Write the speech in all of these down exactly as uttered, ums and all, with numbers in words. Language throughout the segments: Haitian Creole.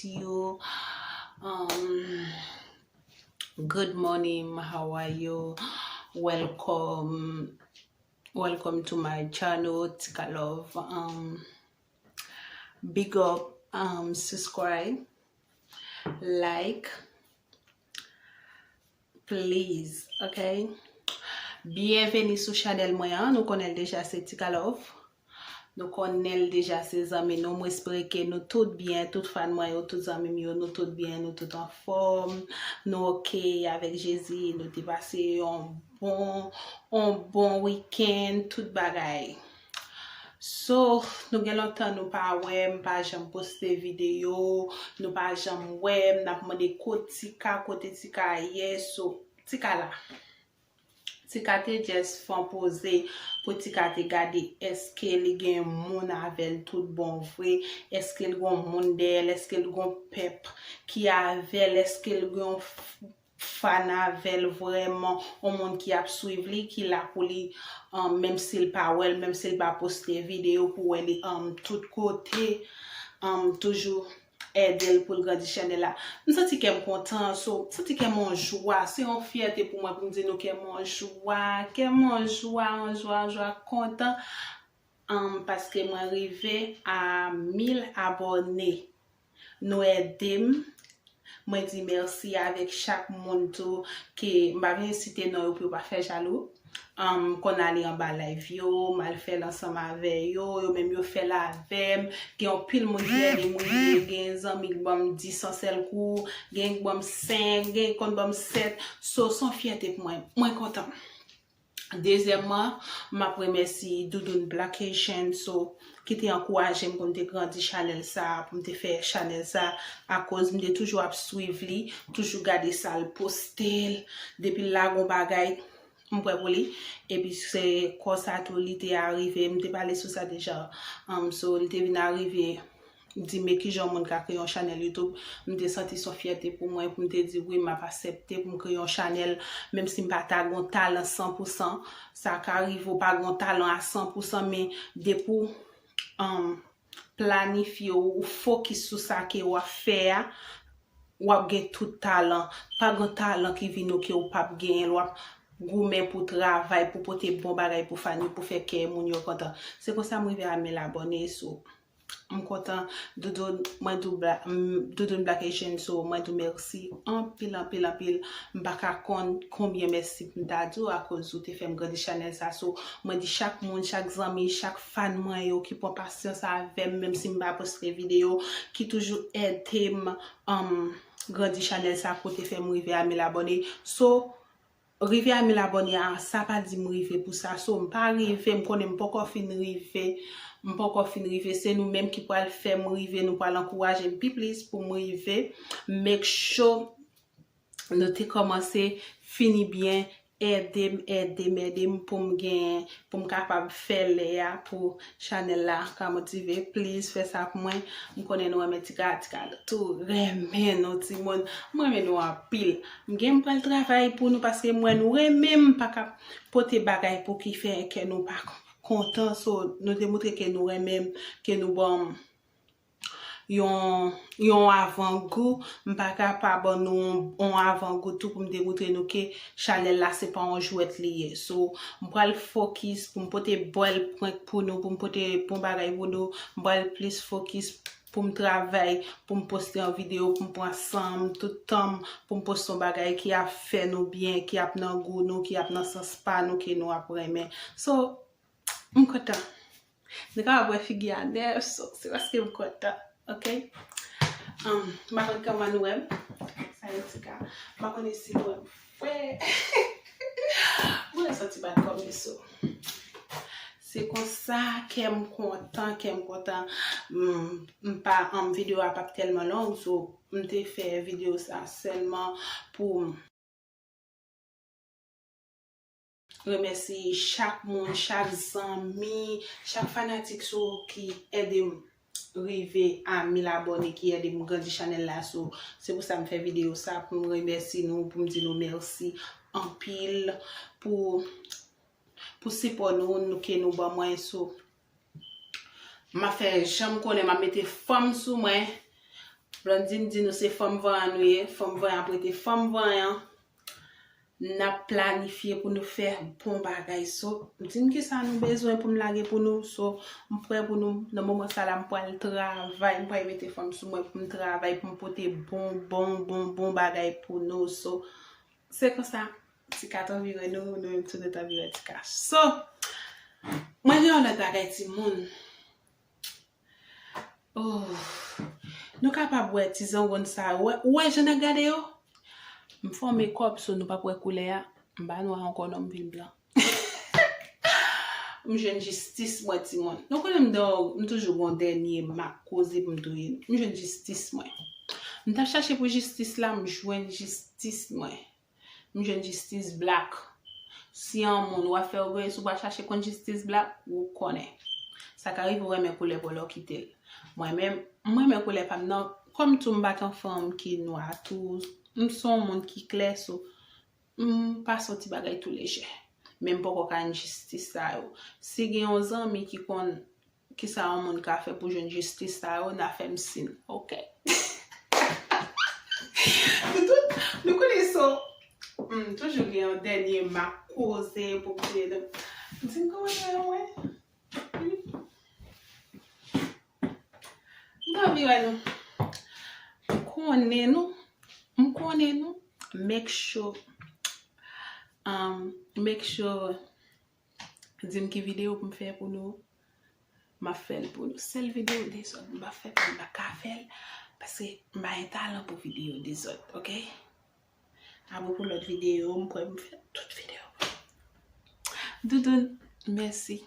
you. Um, good morning, how are you? Welcome, welcome to my channel, Tika Love. Um, big up, um, subscribe, like, please, ok? Byenveni sou chanèl mwen an. Nou konnen l deja, se Tika Love. Nou konnen l deja, se zanmi nou. Mwen espere ke nou tout byen, tout fan mwen yo, tout zanmi m yo, nou tout byen, nou tout anfòm. Nou ok avèk Jezi, nou te pase yon bon, yon bon weekend, tout bagay. So, nou gen lontan nou pa wè, m pa janm poste videyo, nou pa janm wè m, n ap mande kote Tika, kote Tika ye, so, Tika la. Tika te just fè yon poze pou Tika te gade èske li gen moun avè l tout bon vre, èske l gon moun dèyè l, èske l gon pèp ki avè l, èske l gen yon f-, fan avè l vrèman, yon moun ki ap swiv li, ki la pou li, um, menm si l pa wè l, menm si l pa poste videyo pou wè li, um, tout kote, um, toujou ede l pou l grandi chanèl la. M santi kè m kontan, so, m santi kè m an jwa, se yon fyète pou mwen pou m di nou kè m an jwa, kè m an jwa, an jwa, an jwa, kontan, um, paske mwen rive a mil abòne. Nou ede m. Mwen di mèsi avèk chak moun tou ke m pa vin site non yo pou yo pa fè jalou. Um, konn ale anba live yo, m al fè l ansanm avè yo, yo menm yo fè l avè m. Gen anpil moun ki ede m rive, gen zanmi k ban m dis an sèl kou, gen k ban m senk, gen konn ban m sèt. So, se yon fyète pou mwen. Mwen kontan. Dezyèmman, m ap remèsye Doudoun Black Haitian, so, ki te ankouraje m pou m te grandi chanèl sa, pou m te fè chanèl sa, akoz m te toujou ap swiv li, toujou gade sa l poste, depi l lage yon bagay, m prè pou li. Epi se konsa tou li te arive, m te pale sou sa deja. Um, so, li te vin arive di m, men kijan yon moun ka kreye yon chanèl YouTube. M te santi se yon fyète pou mwen, pou m te di wi, m ap aksepte pou m kreye yon chanèl, menm si m pa ta gon talan san pou san. Sa ka rive w pa gon talan a san pou san, men depi w, um, planifye, w fokis sou sa ke w ap fè a, w ap gen tout talan. Pa gen talan ki vin ou ke w p ap genyen l, w ap goumen pou travay, pou pote bon bagay pou fan yo, pou fè kè moun yo kontan. Se konsa m rive a mil abòne, so, m kontan. Doudoun, mwen di w bla-, m, Doudoun Black Haitian, so, mwen di w mèsi anpil, anpil, anpil. M pa ka konn konbyen mèsi m ta di w akoz ou te fè m grandi chanèl sa. So, mwen di chak moun, chak zanmi, chak fan mwen yo ki pran pasyans avè m, menm si m pa poste videyo, ki toujou ede m, um, grandi chanèl sa pou te fè m rive a mil abòne. So, rive a mil abòne a, sa pa di m rive pou sa. So, m pa rive, m konnen m poko fin rive, m poko fin rive. Se nou menm ki pral fè m rive, nou pral ankouraje m pi plis pou m rive. Make sure nou te kòmanse, fini byen, ede m, ede m, ede m pou m gen, pou m kapab fè lè a pou chanèl la ka motive. Please, fè sa pou mwen. M konnen nou renmen Tika, Tika tou renmen nou, timoun. M renmen nou anpil. M gen m pral travay pou nou paske m wè nou renmen m, m pa ka pote bagay pou ki fè kè nou pa kontan. So, nou te montre ke nou renmen m, ke nou ban m yon, yon avangou. M pa ka pa ban nou yon, yon avangou tou pou m te montre nou ke chanèl la se pa yon jwèt li ye. So, m pral fokis pou m pote bèl prank pou nou, pou m pote bon bagay pou nou. M pral plis fokis pou m travay, pou m poste yon videyo, pou m pran san m, tout tan m, pou m poste yon bagay ki ap fè nou byen, ki ap nan gou nou, ki ap nan sans pa nou, ke nou ap renmen. So, m kontan. Nou kapab wè figi a nèf, so, se paske m kontan, ok? Um, m pa konn kòman nou wè m. Sa e Tika. M pa konnen si nou wè m fre. Mwen santi bat kò m, so. Se konsa, kè m kontan, kè m kontan. M, m pa, um, videyo a p ap tèlman long, so, m te fè videyo sa sèlman pou remèsye chak moun, chak zanmi, chak fanatik so ki ede m rive a mil abòne, ki ede m grandi chanèl la. So, se pou sa m fè videyo sa, pou m remèsye nou, pou m di nou mèsi anpil pou, pou sipò nou, nou ke nou ban mwen. So, m ap fè jan m konnen, m ap mete fòm sou mwen. Blondine di nou se fanm vanyan nou ye, fanm vanyan ap rete fanm vanyan. N ap planifye pou nou fè bon bagay. So, di m kisa nou bezwen pou m lage pou nou. So, m prè pou nou. Nan moman sa la, m pral travay, m pral mete fanm sou mwen pou m travay, pou m pote bon, bon, bon, bon bagay pou nou. So, se konsa, Ti Kat anvi wè nou, nou menm tou nou t anvi wè Ti Kat. So, mwen gen yon lòt bagay, timoun. Oh. Nou kapab wè ti zangonn sa yo. Ou wè, ou wè jan n ap gade yo? M fè yon makeup, so nou p ap wè koulè a. M pa nwa ankò non, m vin blan. M jwenn jistis mwen, timoun. Nou konnen m dan, m toujou gon dènye mak koze pou m touye. M jwenn jistis mwen. M t ap chache pou jistis la, m jwenn jistis mwen. M jwenn jistis blak. Si yon moun w ap fè orgeye sou pa chache konn jistis blak, ou konnen. Sa ka rive w renmen koulè pa w lè w kite l. Mwen menm, m renmen koulè pa m nan. Kòm tou m pa t yon fanm ki nwa tou, m se yon moun ki klè, so m pase yon ti bagay tou lejè. Men m poko ka jwenn jistis sa yo. Si gen yon zanmi ki konn kisa yon moun ka fè pou jwenn jistis sa yo, n a fè m siy, oke? Nou tout, nou konnen so, m toujou gen yon dènye mak koze pou m touye nou. M di m kòmanse wè mwen. M anvi wè nou. M konnen nou. M konnen nou. Make sure. Um, make sure. Di m ki videyo pou m fè pou nou. M ap fè l pou nou. Sèl videyo dezòd m pa fè, m pa ka fè l. Paske m pa gen talan pou videyo dezòd, oke? Apre pou lòt videyo, m prè pou m fè tout videyo. Doudoun, mèsi.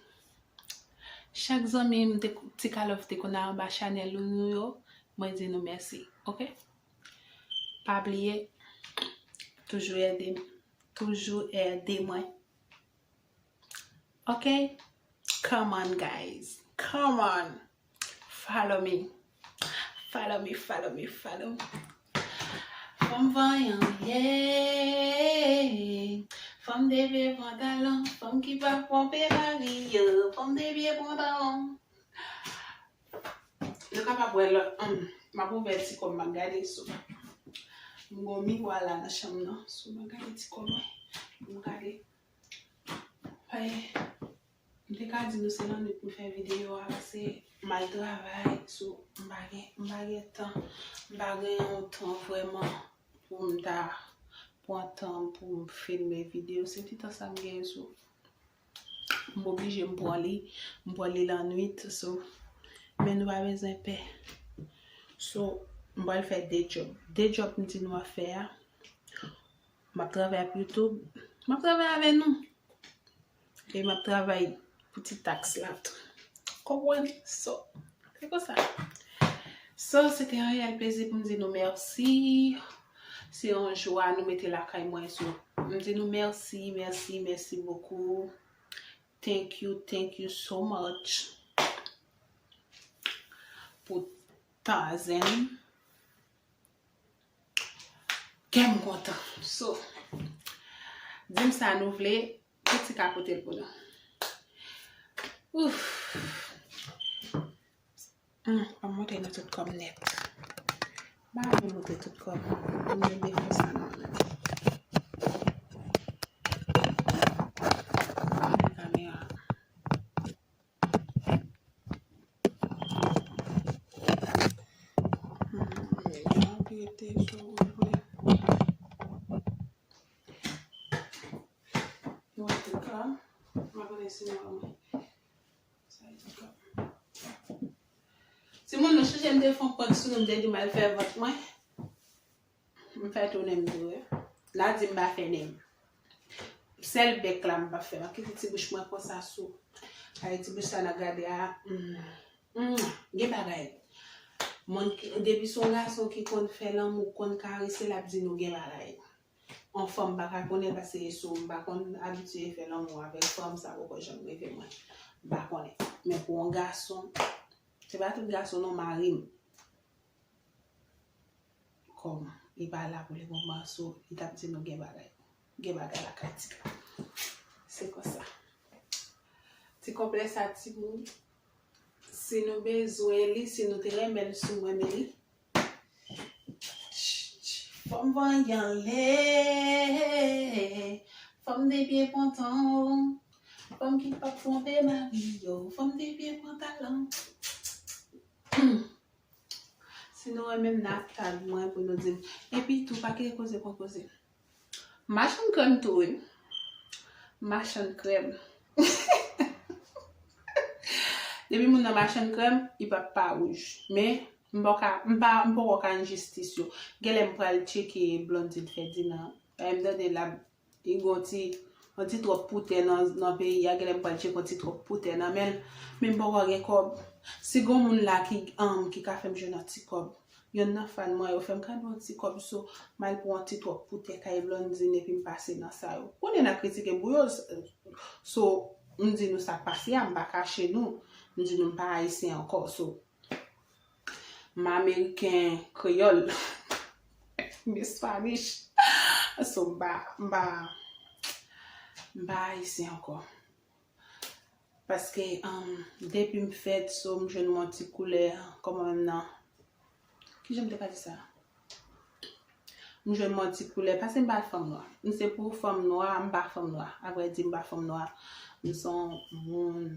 Chak zanmi m te, Ti Kalòf te konn anba chanèl nou yo, mwen di nou mèsi, oke? Pa bliye, toujou ede m. Toujou ede mwen. Ok? Come on, guys. Come on. Follow me. Follow me, follow me, follow me. Fanm vanyan, yeah. Fanm de pye pantalon, fanm ki pa ponpe mari yo, fanm de pye pantalon. Nou kapab wè lòt, hmm, m ap ouvè ti kò m, m ap gade sou. M gon miwa la nan chanm nan, so m ap gade ti kò mwen. M gade. Paske m te ka di nou se lannwit pou m fè videyo a, paske m al travay, so m pa gen, m pa gen tan, m pa gen yon tan vrèman pou m ta pran tan pou m filme videyo. Se ti tan sa m genyen, so m oblije m pran li, m pran li lannwit, so, men nou pa bezwen pè. So, m pral fè de djòb. De djòb m di nou ap fè a, m ap travay ak YouTube, m ap travay avè nou. E m ap travay pou ti taks la tou. Konprann? So, se konsa. So, se te yon reyèl plezi pou m di nou mèsi. Se yon jwa nou mete lakay mwen, so, m di nou mèsi, mèsi, mèsi bokou. Thank you, thank you so much pou tazen. Kè m kontan. So, di m sa nou vle, pou Ti Ka pote l pou nou. Ouf. Hmm, pa montre nou tout kò m nèt. M pa vle montre tout kò m. M vle defè sa nan men. Kamera. Hmm, m ap rete sou mwen. Nou wè tout kò a? M pa konnen si nou wè mwen. Sa e tout kò a. Timoun, nou sonje m te fè yon prank sou nou, m te di m al fè vant mwen. M fè tou nen m tou, wi. N a di m pa fè nen m. Sèl bèk la m pa fè. M ap kite ti bouch mwen konsa sou. Ay, ti bouch sa n ap gade a. Mm. Mm. Gen bagay. Moun ki, depi se yon gason ki konn fè lanmou, konn karese, l ap di nou gen bagay. Yon fanm pa ka konnen paske sou m pa konn abitye fè lanmou avèk fanm, sa poko janm rive mwen. M pa konnen. Men pou yon gason, se pa tout gason non, mari m. Kòm li pa la pou le moman, so li t ap di nou gen bagay. Gen bagay lakay Ti Ka. Se konsa. Ti konplè sa timoun. Si nou bezwen li, si nou te renmen l, si w renmen li, Fanm vanyan lè, fanm de pye ponton, fanm ki p ap twonpe mari yo, fanm de pye pantalon. Si nou renmen m, n a tag mwen pou nou di m. Epi tou, pa kite koze pran koze. Machann krèm tou, wi. Machann krèm. Depi moun nan machann krèm, li p ap pa wouj. Men, m pa ka, m pa, m poko ka enjistis yo. Genlè m pral tcheke Blondine Ferdinand. Lè m tande l ap Li gon ti, yon ti twòp poutè nan, nan peyi a, genlè m pral tcheke yon ti twòp poutè nan men l. Men m poko gen kòb. Si gon moun la ki, um, ki ka fè m jwenn yon ti kòb, yonn nan fan mwen yo fè m kado yon ti kòb, so, m al pran yon ti twòp poutè kay Blondine epi m pase nan sa yo. Konnen n a kritike pou yo, so, m di nou sa k pase a, m pa kache nou. M di nou m pa ayisyen ankò, so, m ameriken kreyòl. M Spanish. So, m pa, m pa, m pa ayisyen ankò. Paske, um, depi m fèt, so, m jwenn yon ti koulè, kòman menm nan? Kijan m te ka di sa? M jwenn yon ti koulè, paske m pa fanm nwa. M se pou fanm nwa, m pa fanm nwa. Avrè di, m pa fanm nwa. M se yon moun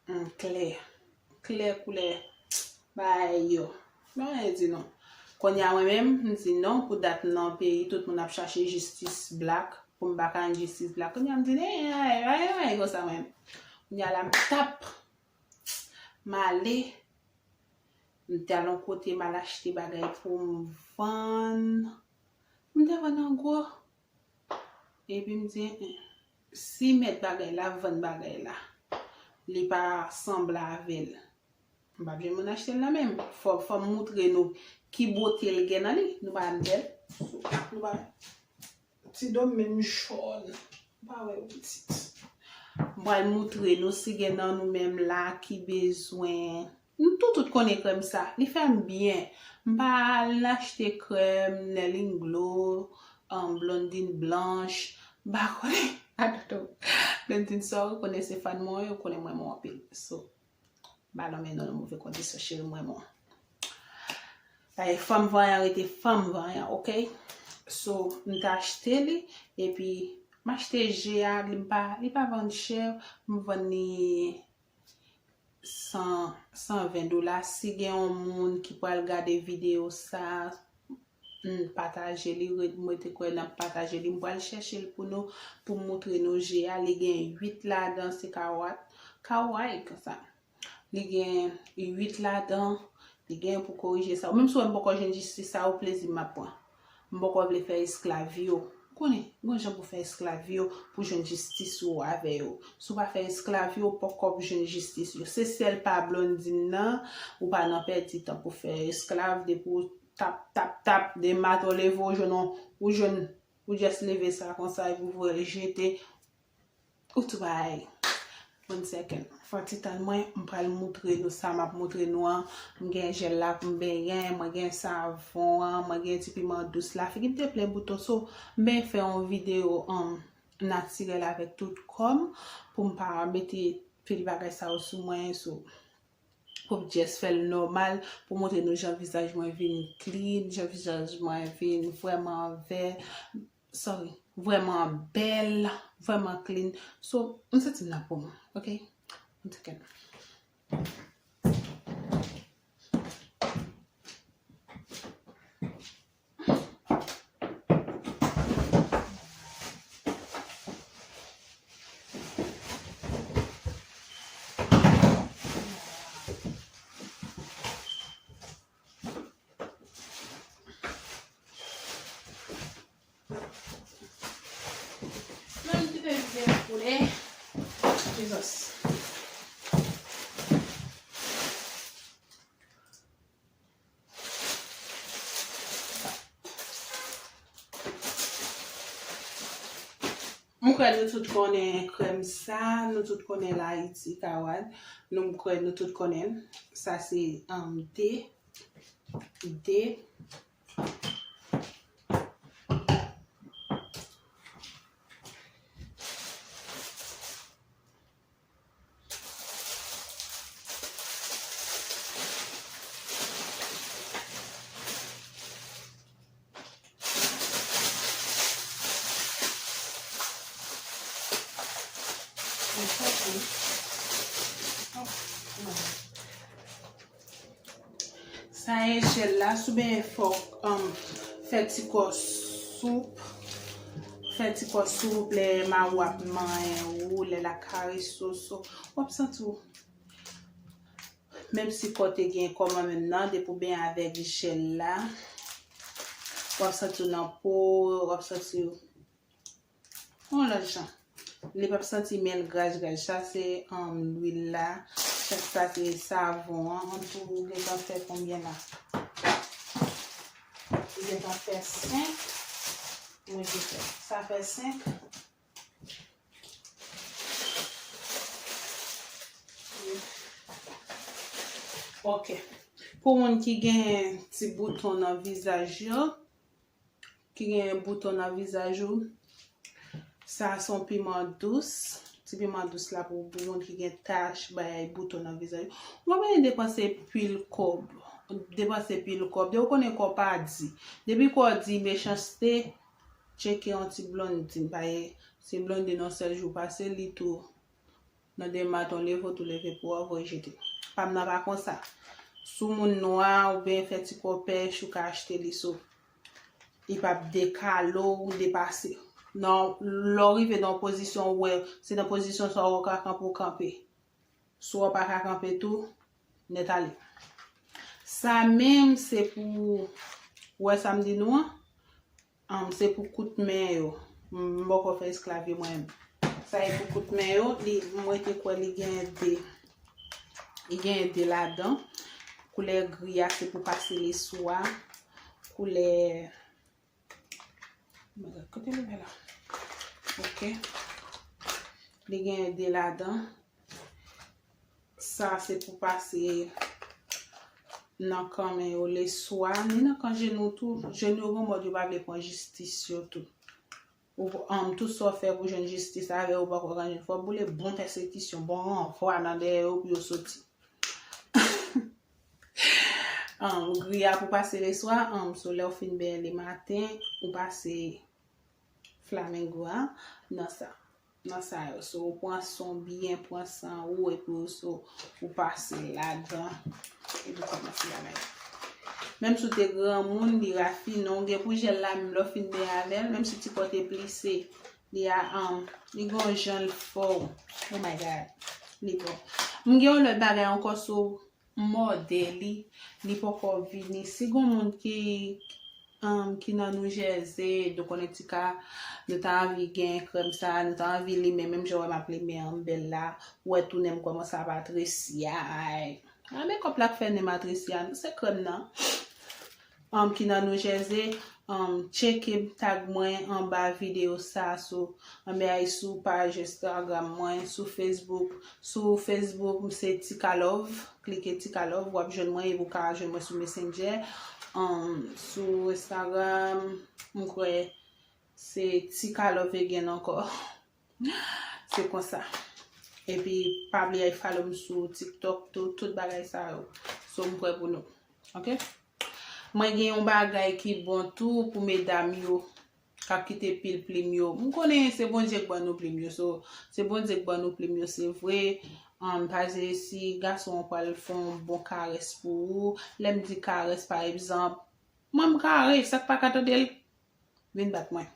M klè. Klè koulè bagay yo. M pa anyen di non. Kounye a mwen menm, m di non pou dat m nan peyi, tout moun ap chache jistis blak, pou m pa ka jwenn jistis blak. Kounye a m di, "Eh, ay, ay, ay, konsa mwen." Kounye a la m tap. M ale, m te al yon kote, m al achte bagay pou m vann. M te vann an gwo. Epi m di, "Eh, eh, si mèt bagay la vann bagay la, li pa sanble avè l, m p ap jwenn moun achte l nan men m." Fò, fò m moutre nou ki bote l gen nan li. Nou pa wè m bèl? Nou pa wè? Ti do m menm jòn. M pa wè yo pitit. M pral moutre nou si gen nan nou menm la ki bezwen Nou tou tout konnen krèm sa. Li fè m byen. M pa al achte krèm Nerlyn Glow, um, Blondine Blanche. M pa konnen. I don't know. Blondine sa, ou konnen se fan mwen, ou konnen mwen mwen anpil. So, m pa nan men nou nan move kondisyon, cheri mwen mwen. Ay, fanm vanyan rete fanm vanyan, ok? So, m te achte li, epi m achte je a, li pa, li pa vann chè, m vann li san, san ven dola. Si gen yon moun ki pral gade videyo sa, m, pataje li, ret-, mete kwè n ap pataje li. M pral chèche l pou nou, pou m moutre nou je a. Li gen uit ladan, se kawat, kaway konsa. Li gen uit ladan, li gen pou korije sa. Ou menm si w wè m poko jwenn jistis sa, ou plezi m ap pran. M poko vle fè esklav yo. Ou konnen, gon jan pou fè esklav yo, pou jwenn jistis ou avè yo. Si w pa fè esklav yo, ou poko ap jwenn jistis yo. Se sèl pa Blondine nan, ou pa nan pèdi tan pou fè esklav, depi w tap, tap, tap, de maten w leve, ou jwenn, ou jwenn, ou just leve sa konsa, epi w voye l jete, ou tou bay. One second. Fè ti tann mwen, m pral moutre nou sa m ap moutre nou an. M gen jèl la pou m benyen, mwen gen savon an, mwen gen ti piman dous la. Figi m te plen bouton, so, m benyen fè yon videyo, um, natirèl avèk tout kò m, pou m pa mete pil bagay sa yo sou mwen, so, pou m just fè l nòmal, pou moutre nou jan vizaj mwen vin clean, jan vizaj mwen vin vrèman vè, sorry, vrèman bèl, vrèman clean. So, m santi m nan pou mwen, ok? One second. Menm ti pè vizye koulè. Jesus. M kwè nou tout konnen krèm sa, nou tout konnen Layiti, Kawan. Nou, m kwè nou tout konnen l. Sa se, um, de, de. Sa e jèl la, si w bezwen fè, um, fè ti kò soup, fè ti kò soup lè mari w ap manyen ou, lè l ap karese w, so, w ap santi w, menm si kò te gen kò manman m nan, depi w benyen avèk jèl la, w ap santi w nan po, w ap santi w yon lòt jan. Li p ap santi men l graj graj. Sa se, um, lwil la. Sa, sa se savon an. An tou, ou gentan fè konbyen la? Ou gentan fè senk. Mwen, je fè. Sa fè senk. Ok. Pou moun ki gen ti bouton nan vizaj yo, ki gen bouton nan vizaj ou, sa se yon piman dous. Ti piman dous la pou, pou moun ki gen tach, bagay, bouton nan vizaj ou. Ou pa bezwen depanse pil kòb. Depanse pil kòb. Depi w konnen kò pa di. Depi kò di mechanste, tcheke yon ti Blondine. Paske se Blondine yon sèl jou pase, li tou nan demen maten w leve, w tou leve pou w voye jete. Pa m nan pa konsa. Si w moun nwa, oubyen fè ti kò pèch, ou ka achte li sou. Li p ap dekale w, depase. Non, lè w rive nan yon pozisyon, ou wè, se nan pozisyon sa w ka kanpe, w kanpe. Si w pa ka kanpe tou, nèt ale. Sa menm, se pou, ou wè sa m di nou an? Ann, se pou kout men yo. M poko fè esklav yo mwen menm. Sa e pou kout men yo, li, mwen te kwè li gen de. Li gen de ladan. Koulè gri a, se pou pase leswa. Koulè, kote li la? Ok. Li gen de ladan. Sa se pou pase nan kan men yo leswa, ni nan kan jenou tou. Jenou yo gon mòd yo pa vle pran jistis yo tou. Ou, um, tout sa w fè pou jwenn jistis avè yo, ou poko ka jwenn. Fò w boule bon pèsekisyon, bon ranvwa nan dèyè yo pou yo soti. Um, gri a pou pase leswa, um, so lè w fin benyen lematen, ou pase flamingo a nan sa. Nan sa yo. So, ou pran san w byen, pran san ou, epi ou so, ou pase l ladan, epi w kòmanse bagay. Menm si w te granmoun, li rafine, w gen pou jèl la, menm lè w fin benyen avè l, menm si ti kò te plise, li a, um, li gon jan l fè w. Oh my God. Li bon. M gen yon lòt bagay ankò sou mòde li, li poko vini. Si gon moun ki, um, ki nan New Jersey, nou konnen ti ka, nou ta anvi gen krèm sa, nou ta anvi limen, menm jan w wè m ap limen an, m bèl la, ou wè tou nen m kòmanse ap atresi a, ay. A, mekòp la k fè nen m atresi a, se krèm nan. Um, ki nan New Jersey, um, tcheke m, tag mwen anba videyo sa sou, anba sou paj Instagram mwen, sou Facebook. Sou Facebook, m se Tika Love. Klike Tika Love, w ap jwenn mwen, epi w ka jwenn mwen sou Messenger. Um, sou Instagram, m kwè se Tika Love again ankò. Se konsa. Epi, pa bliye follow m sou TikTok tou, tout bagay sa yo. So, m prè pou nou. Ok? Mwen gen yon bagay ki bon tou pou medam yo k ap kite pil plim yo. M konnen se Bondye k ban nou plim yo. So, se Bondye k ban nou plim yo, se vre. Ann pa jere si gason an pral fè yon bon karès pou ou. Lè m di karès, pa egzanp, mwen m kare, sa k pa ka tande l, vin bat mwen.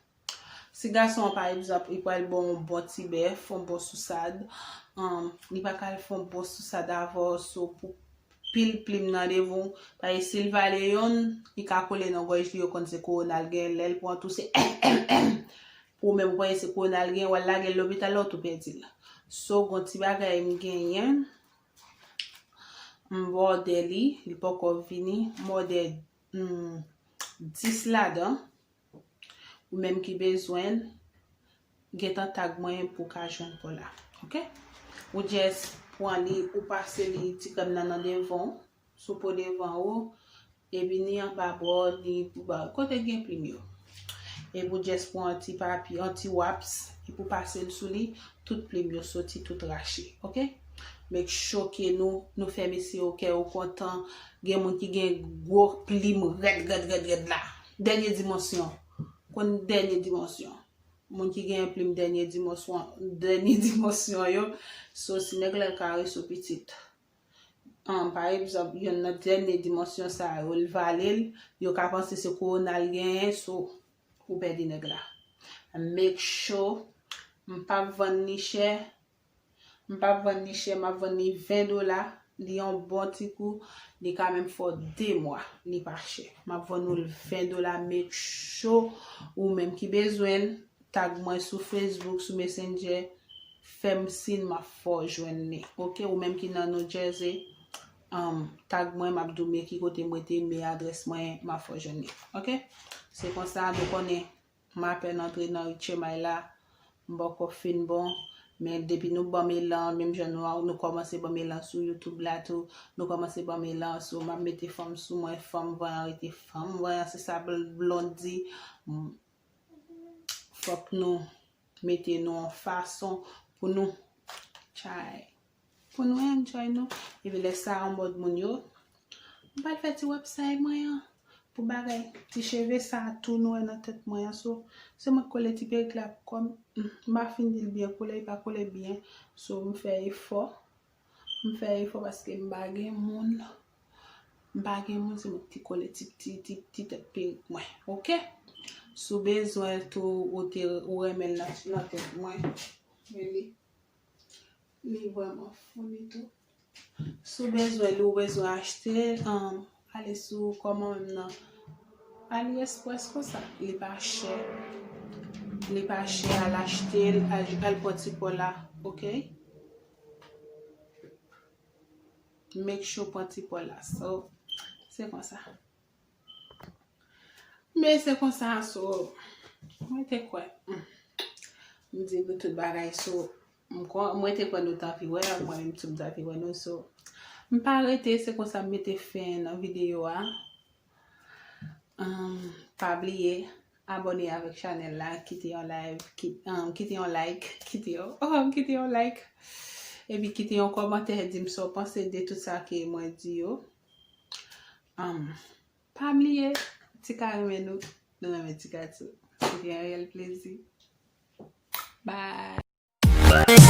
Si gason an, pa egzanp, li pral ba w yon bon ti bèf, yon bon sousad, um, li pa ka al fè yon bon sousad avè w, so pou pil plim nan devan w, paske si l vale yonn, li ka kole nan gòj li, yo konn se kowona l gen, lè l pran tou se M M M. Pou ou menm, ou kwè se kowona l gen, w al lage l lopital la, ou tou pèdi l. So, gon ti bagay m genyen, m bòde li, li poko vini, m bòde, hmm, dis ladan. Ou menm ki bezwen l, gentan tag mwen pou w ka jwenn pa w la. Ok? Ou just pran li, ou pase li ti krèm nan nan devan w, sou po devan ou, epi ni anba bò, ni pou ba, kote gen plim yo. Epi ou just pran yon ti papye, yon ti wipes, epi ou pase l sou li, tout plim yo soti, tout rache. Ok? Make sure ke nou, nou fè mesye yo kè yo kontan. Gen moun ki gen gwo plim rèd, rèd, rèd, rèd la. Dènye dimansyon. Konn dènye dimansyon. moun ki genyen plim dènye dimansyon, dènye dimansyon yo. So, si nèg la kare sou pitit, um, pa egzanp, yonn nan dènye dimansyon sa yo, l vale l, yo ka panse se kowona l genyen, so, ou pèdi nèg la. Make sure m p ap vann li chè, m p ap vann li chè, m ap vann li ven dola, li yon bon ti kou, li ka menm fè w de mwa, li pa chè. M ap vann ou l ven dola, make sure ou menm ki bezwen l, tag mwen sou Facebook, sou Messenger, fè m siy, m ap fè w jwenn li. Oke, ou menm ki nan New Jersey, um, tag mwen, m ap di w men ki kote m rete, men adrès mwen, m ap fè w jwenn li. Oke? Se konsa, nou konnen, m apèn antre nan H M I la, m poko fin bon, men depi nou ban m elan, menm jan nou, nou kòmanse ban m elan sou YouTube la tou, nou kòmanse ban m elan, so m ap mete fanm sou mwen, fanm vanyan rete fanm vanyan, se sa Bl-, Blonde di. M, fòk nou mete nou an fason pou nou, chay, pou nou enjoy nou. Epi lè sa an mòd moun yo, m pral fè ti website mwen an pou bagay ti cheve sa tou nou wè nan tèt mwen an. So, se mwen k kole ti perik la pou kò m. M pa fin di l byen kole, li pa kole byen. So, m fè efò. M fè efò paske m pa gen moun. M pa gen moun, se mwen ki te kole ti, ti, ti, ti tèt perik mwen. Oke? Si w bezwen l tou, ou te, ou renmen l nan, nan tèt mwen. Men li, li vrèman founi tou. Si w bezwen li, ou bezwen achte l, um, ale sou kòman menm nan AliExpress konsa. Li pa chè. Li pa chè, al achte l, al, al pran ti pò la, oke? Make sure pran ti pò la. So, se konsa. Men se konsa, so, mwen te kwè. Mm. M di nou tout bagay, so, m kwè, mwen te kwè nou t anvi wè, mwen menm tou m t anvi wè nou, so. M pa rete, se konsa m mete fen nan videyo a. Um, pa bliye, abòne avèk chanèl la, kite yon live, ki-, um, kite yon like, kite yon, oh, kite yon like. Epi kite yon kòmantè, di m sa w panse de tout sa ke mwen di yo. Um, pa bliye, Tika renmen nou, nou renmen Tika tou. Se te yon reyèl plezi. Bye.